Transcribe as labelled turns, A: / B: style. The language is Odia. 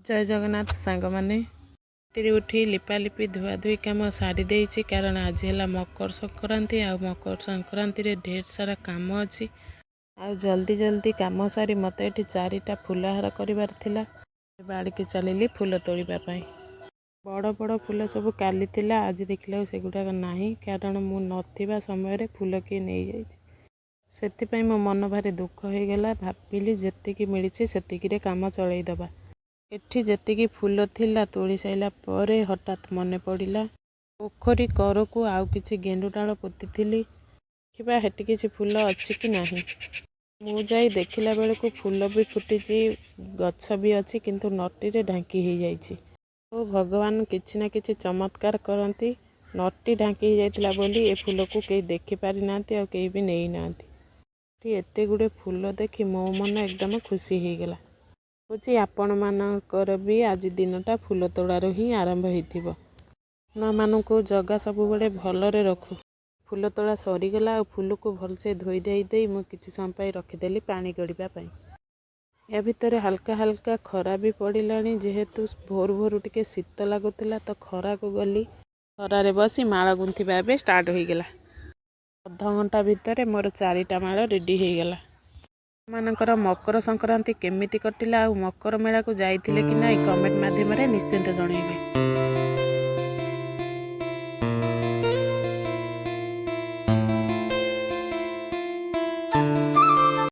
A: ଜୟ ଜଗନ୍ନାଥ ସାଙ୍ଗମାନେ। ରାତିରେ ଉଠି ଲିପାଲିପି ଧୁଆଧୁଇ କାମ ସାରି ଦେଇଛି, କାରଣ ଆଜି ହେଲା ମକର ସଂକ୍ରାନ୍ତି ଆଉ ମକର ସଂକ୍ରାନ୍ତିରେ ଢେର ସାରା କାମ ଅଛି। ଆଉ ଜଲ୍ଦି ଜଲ୍ଦି କାମ ସାରି ମୋତେ ଏଠି ଚାରିଟା ଫୁଲହାର କରିବାର ଥିଲା। ବାଡ଼ିକି ଚାଲିଲି ଫୁଲ ତୋଳିବା ପାଇଁ। ବଡ଼ ବଡ଼ ଫୁଲ ସବୁ କାଲି ଥିଲା, ଆଜି ଦେଖିଲା ବେଳକୁ ସେଗୁଡ଼ାକ ନାହିଁ, କାରଣ ମୁଁ ନଥିବା ସମୟରେ ଫୁଲ କିଏ ନେଇଯାଇଛି। ସେଥିପାଇଁ ମୋ ମନ ଭାରି ଦୁଃଖ ହେଇଗଲା। ଭାବିଲି ଯେତିକି ମିଳିଛି ସେତିକିରେ କାମ ଚଳେଇ ଦେବା। ଏଠି ଯେତିକି ଫୁଲ ଥିଲା ତୋଳି ସାରିଲା ପରେ ହଠାତ୍ ମନେ ପଡ଼ିଲା, ପୋଖରୀ କରକୁ ଆଉ କିଛି ଗେଣ୍ଡୁ ଡାଳ ପୋତିଥିଲି। ଦେଖିବା ହେଠି କିଛି ଫୁଲ ଅଛି କି ନାହିଁ। ମୁଁ ଯାଇ ଦେଖିଲା ବେଳକୁ ଫୁଲ ବି ଫୁଟିଛି, ଗଛ ବି ଅଛି, କିନ୍ତୁ ନଟିରେ ଢାଙ୍କି ହେଇଯାଇଛି। ଓ ଭଗବାନ କିଛି ନା କିଛି ଚମତ୍କାର କରନ୍ତି। ନଟି ଢାଙ୍କି ହେଇଯାଇଥିଲା ବୋଲି ଏ ଫୁଲକୁ କେହି ଦେଖିପାରିନାହାନ୍ତି ଆଉ କେହି ବି ନେଇନାହାନ୍ତି। ଏଠି ଏତେ ଗୁଡ଼ିଏ ଫୁଲ ଦେଖି ମୋ ମନ ଏକଦମ ଖୁସି ହେଇଗଲା। ଭାବୁଛି ଆପଣମାନଙ୍କର ବି ଆଜି ଦିନଟା ଫୁଲ ତୋଳାରୁ ହିଁ ଆରମ୍ଭ ହେଇଥିବ। ଆପଣମାନଙ୍କୁ ଜଗା ସବୁବେଳେ ଭଲରେ ରଖୁ। ଫୁଲ ତୋଳା ସରିଗଲା ଆଉ ଫୁଲକୁ ଭଲସେ ଧୋଇ ଧାଇ ଦେଇ ମୁଁ କିଛି ସମୟ ପାଇଁ ରଖିଦେଲି ପାଣି ଗଡ଼ିବା ପାଇଁ। ୟା ଭିତରେ ହାଲକା ହାଲକା ଖରା ବି ପଡ଼ିଲାଣି। ଯେହେତୁ ଭୋରୁ ଭୋରୁ ଟିକେ ଶୀତ ଲାଗୁଥିଲା, ତ ଖରାକୁ ଗଲି। ଖରାରେ ବସି ମାଳ ଗୁନ୍ଥିବା ଏବେ ଷ୍ଟାର୍ଟ ହୋଇଗଲା। ଅଧଘଣ୍ଟା ଭିତରେ ମୋର ଚାରିଟା ମାଳ ରେଡ଼ି ହେଇଗଲା। ମାନଙ୍କର ମକର ସଂକ୍ରାନ୍ତି କେମିତି କଟିଲା ଆଉ ମକର ମେଳାକୁ ଯାଇଥିଲେ କି ନାହିଁ, କମେଣ୍ଟ ମାଧ୍ୟମରେ ନିଶ୍ଚିନ୍ତ ଜଣାଇବେ।